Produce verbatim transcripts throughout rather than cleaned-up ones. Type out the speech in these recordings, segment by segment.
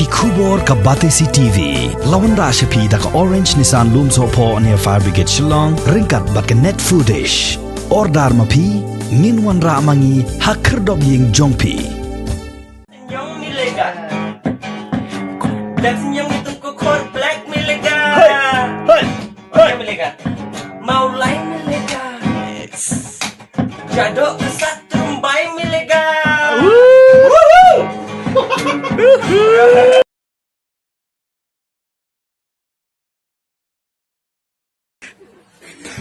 Khubor ka Batesi T V la wanrah sha phi da ka Orange Nissan Lumsohphoh near Fire Brigade Shillong ryngkat bad ka Net Foodish. Order ma phi, ngin wanrah ma ngi ha khyrdop ïing jong phi. Young Milega. That's young to cook hot black Milega. Hey, hey, hey. Milega. Maulai Milega. Jadok kesat terumbai Milega. Woo!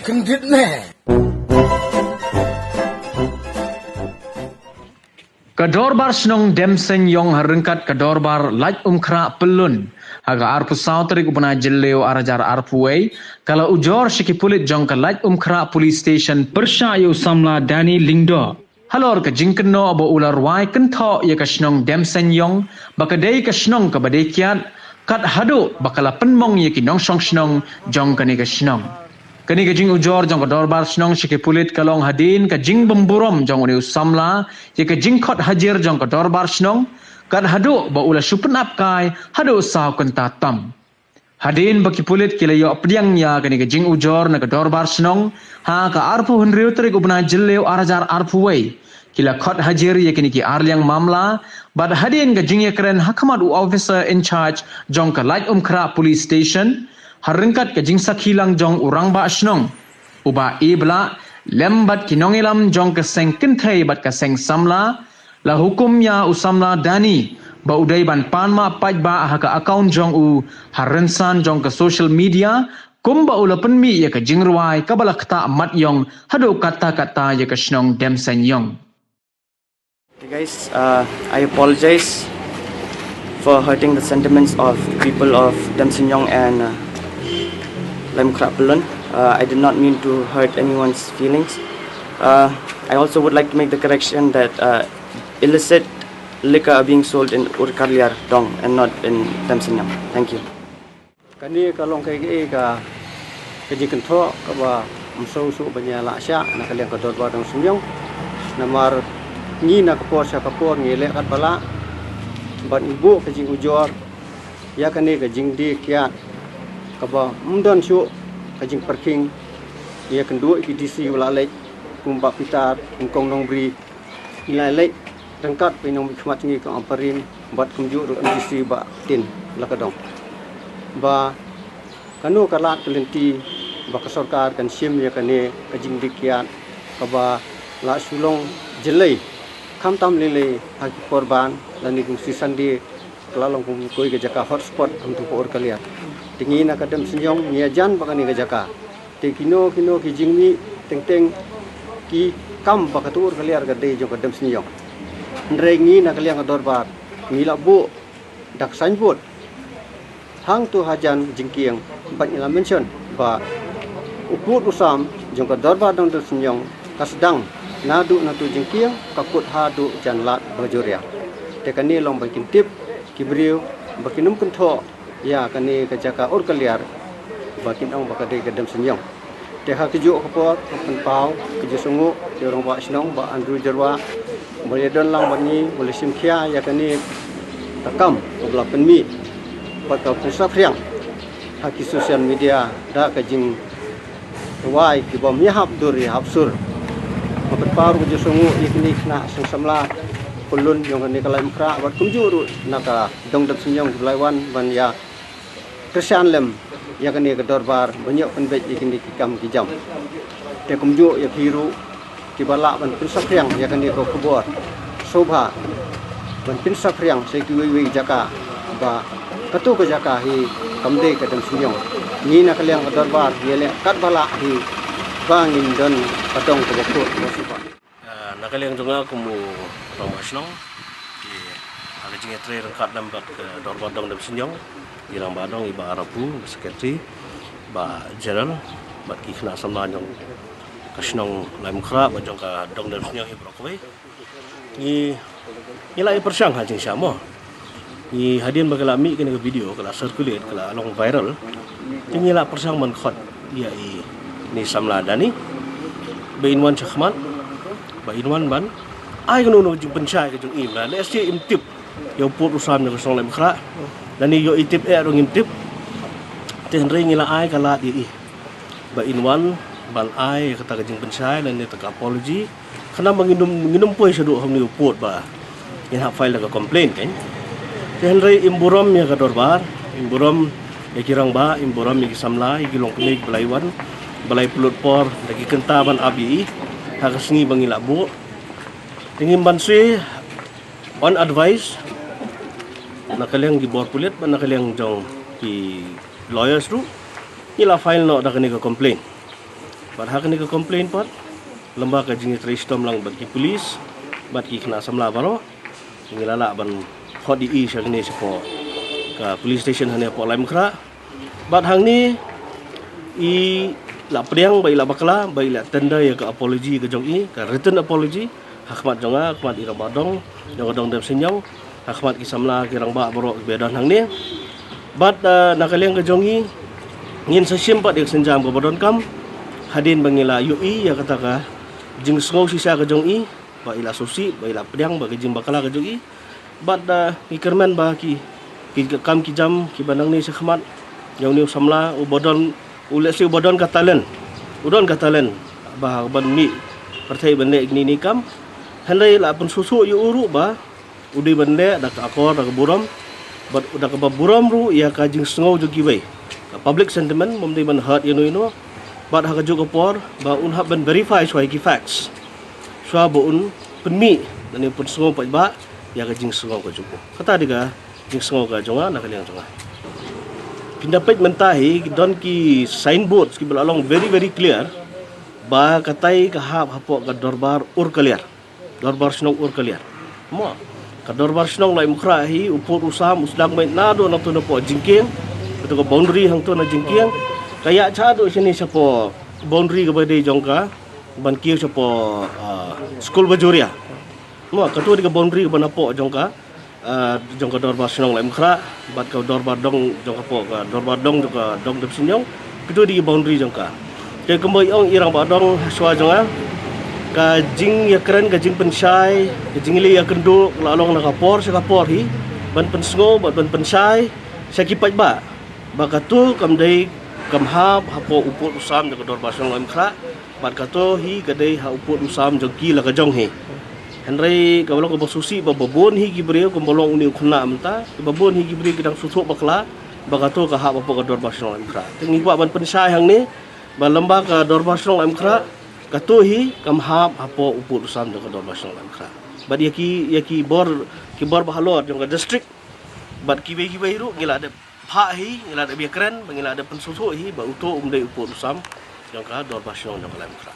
Kyndit ne. Ka Dorbar Shnong Demsenjong ha ryngkat ka Dorbar Laitumkhrah Pyllun ha ka arphew saw tarik u bnai Jylliew ar hajar arphew wei ka la ujor sha ki pulit jong ka Laitumkhrah Police Station pyrshah ïa u samla Danny Lyngdoh halor ka jingkynnoh ba u la rwai kynthoh ïa ka shnong Demsenjong ba ka dei ka shnong kaba dei kiad, kat haduh ba ka la pynmong ïa ki nongshong shnong jong kane ka shnong. Kane ka jingujor jong ka Dorbar Shnong sha ki pulit ka long hadien ka jingbymburom jong une u samla ïa ka jingkhot hajir jong ka Dorbar Shnong, kat haduh ba u la shu pynap kai haduh saw kynta tam. Hadien ba ki pulit ki la ïoh pdiang ïa kane ka jingujor na ka Dorbar Shnong ha ka arphew hynriew tarik u bnai Jylliew ar hajar arphew wei, ki la khot hajir ïa kine ki arliang mamla bad hadien ka jingïakren ha khmat u officer in charge jong ka Laitumkhrah Police Station ha ryngkat ka jingsakhi lang jong u Rangbah Shnong u Bah E. Blah lem bad ki nongïalam jong ka seng kynthei bad ka seng samla, la hukum ïa u samla Danny ba u dei ban pan map paidbah ha ka account jong u ha rynsan jong ka social media, kumba u la pynmih ïa ka jingrwai kaba la ktah mat ïong haduh katta katta ïa ka shnong Demsenjong. Hey guys, uh, I apologize for hurting the sentiments of the people of Demsenjong and, uh, Laitumkhrah Pyllun. Uh, I did not mean to hurt anyone's feelings. Uh, I also would like to make the correction that, uh, illicit liquor are being sold in Urkaliar Dong and not in Demsenjong. Thank you. Kane ka long kaei kaei ka, ka jingkynthoh kaba ym sngewsuk ban ïa lah shah na ka liang ka Dorbar Dong Synjong. Namar ngi na ka por sha ka por ngi leh katba lah bad ngi buh ka jingujor ïa kane ka jingdie kiad kaba ym don shuh ka jingpyrkhing, ïa kynduh ïa ki D C ba la leit kum Bah Pitar, kum Kong Nongbri, ngi la leit ryngkat bad i nongmihkhmat ngi Kong Ampareen bad kumjuh ruh M D C Bah Tin Lakadong. Ba kano ka lad ka lynti ba ka sorkar kan shim ïa kane ka jingdie kiad kaba la shu long jyllei, khamtam lei lei ha ki por ban lane kum shi Sunday ka la long kum kawei ka jaka hotspot kumtu ka Urkaliar. Te ngi na ka Demsynjong ngi ïajan bad kane ka jaka. Te kino kino ki jingmih teng teng ki kam ba katu Urkaliar ka dei jong ka Demsynjong. Hynrei ngi na ka liang ka dorbar ngi la buh da ka signboard hangtu hajan jingkieng bad ngi la mention ba u pud u sam jong ka Dorbar Dong Demsynjong ka sdang naduh nangtu jingkieng ka kut haduh jan lad bajoria. Te kane long ba kin tip ki briew ba kin ym kynthoh ïa kane ka jaka Urkaliar ba kin ong ba ka dei ka Demsynjong. Te ha kajuh ka por ka pynpaw ka jingsngew ïa u Rangbah Shnong Bah Andrew Jyrwa ba ïa don lang bad ngi ba la shim khia ïa kane ka kam kaba la pynmih bad ka pynsaphriang ha ki social media da ka jingwai ki bym ïahap dur ïahap sur. Nga pynpaw ka jingsngew ïa kine ki khynnah seng samla Pyllun jong kane ka Laitumkhrah bad kumjuh ruh na ka Dong Demsynjong ki ba la wan ban ïa kyrshan lem ïa kane ka dorbar ban ïoh pynbeit ïa kine ki kam ki jam. Te kumjuh ïa phi ruh kiba lah ban pynsaphriang ïa kane ka khubor sngewbha ban pynsaphriang sha kiwei wei jaka ba katu ka jaka hi kam dei ka Demsynjong. Ngi na ka liang ka dorbar ngi leh katba lah hi ba ngin don ka dong kaba khuid kaba sngewbha. Ah, na ka liang jong nga kum u Rangbah Shnong, ki, ha ka jingïatrei ryngkat lem bad ka Dorbar Dong Demsynjong, i Rangbah Dong, i Bah Rapu, Secretary, Bah General, bad ki khynnah samla jong ka shnong Laitumkhrah bad jong ka Dong Demsynjong hi baroh kawei. Ngi, ngi la ïa pyrshang ha jingshisha mo. Ngi hadien ba ka la mih kane ka video, ka la circulate, ka la long viral. Te ngi la pyrshang ban khot ïa ine i samla Dani ba in wan shakhmat, ba in wan ban ai kano kano ka jingpynshai ka jong i, ba lehse im tip ïa u pud u sam ïa ka shnong Laitumkhrah. Lane ïoh i tip eh ruh ngim tip. Te hynrei ngi la ai ka lad ïa i ba in wan ban ai ïa kata ka jingpynshai lane kata ka apology. Khnang ba ngin ym, ngin ym poi shaduh hangne u pud ba ngin hap file da ka complaint kan. Te hynrei im burom ïa ka dorbar, im burom ïa ki rangbah, im burom ïa ki samla, ïa ki longkmie ba la wan, ba la pynlut por da ki kynta ban ap ïa i ha ka sngi ba ngi la buh. Te ngim ban sui on advice na ka liang ki bor pulit bad na ka liang jong ki lawyers ruh, ngi la file noh da kane ka complaint. Bad ha kane ka complaint pat lem bad ka jingïatrei shitom lang bad ki police bad ki khynnah samla baroh, ngi la lah ban hot ïa i sha kane shapoh ka police station hangne hapoh Laitumkhrah. Bad hangne i la pdiang ba i la bakla ba i la tender ïa ka apology ka jong i, ka written apology, ha khmat jong nga, ha khmat i rangbah dong jong ka dong Demseiñiong, ha khmat ki samla ki rangbah baroh kiba don hangne. Bad, eh, na ka liang ka jong i ngin sa shim pat ïa ka sienjam kaba donkam hadien ba ngi la ïohi ïa kata ka jingsngew shisha ka jong i ba i la sngewsih, ba i la pdiang ba ka jingbakla ka jong i. Bad, eh, ngi kyrmen ba ki, ki kam ki jam kiba nangne sha khmat jong une u samla uba don, u lehse uba don ka talent, u don ka talent ba ban mih pyrthei ban leh kine ki kam. Hynrei la pynsngewsih ïa u ruh ba u dei ban leh da ka akor, da ka burom, bad da kaba burom ruh ïa ka jingsngew jong kiwei, ka public sentiment, ym dei ban hurt ïano ïano. Bad ha kajuh ka por ba un hap ban verify shuwa ïa ki facts, shuwa ba un pynmih lane pynsngew paidbah ïa ka jingsngew ka jong u. Kata dei ka jingsngew ka jong nga na ka liang jong nga. Phin da peit mynta hi don ki signboards kiba la long very, very clear ba katai ka hap hapoh ka dorbar Urkaliar, dorbar shnong Urkaliar. Mo, ka dorbar shnong Laitumkhrah hi u pud u sam u sdang beit naduh nangto napoh jingkieng, kato ka boundary hangto na jingkieng, ka ïaid shaduh shane shapoh boundary kaba dei jong ka ban kiew shapoh, ah, skul Bajuria. Mo, kato dei ka boundary kaba napoh jong ka, ah, jong ka dorbar shnong Laitumkhrah bad ka dorbar dong jong ka, poh ka dorbar dong jong ka dong Demseiñiong. Kato dei ka boundary jong ka. Te kumba i ong i rangbah dong shuwa jong nga, ka jingïakren, ka jingpynshai, ka jingleit ïakynduh la long na ka por sha ka por hi ban pynsngew bad ban pynshai sha ki paidbah ba kato kam dei, kam hap hapoh u pud u sam jong ka dorbar shnong Laitumkhrah. Bad kato hi ka dei ha u pud u sam jong ki la ka jong hi. Hynrei kaba long kaba sngewsih ba babun hi ki briew, kumba long une u khynnah mynta, babun hi ki briew ki dang sngewthuh bakla ba kato ka hap hapoh ka dorbar shnong Laitumkhrah. Te ngi kwah ban pynshai hangne ba lem bad ka dorbar shnong Laitumkhrah, kato hi kam hap hapoh u pud u sam jong ka dorbar shnong Laitumkhrah. Bad ïa ki, ïa ki bor, ki bor ba halor jong ka district bad kiwei kiwei ruh ngi la dep phah hi, ngi la dep ïakren, ba ngi la dep pynsngewthuh hi ba uto um dei u pud u sam jong ka dorbar shnong jong ka Laitumkhrah.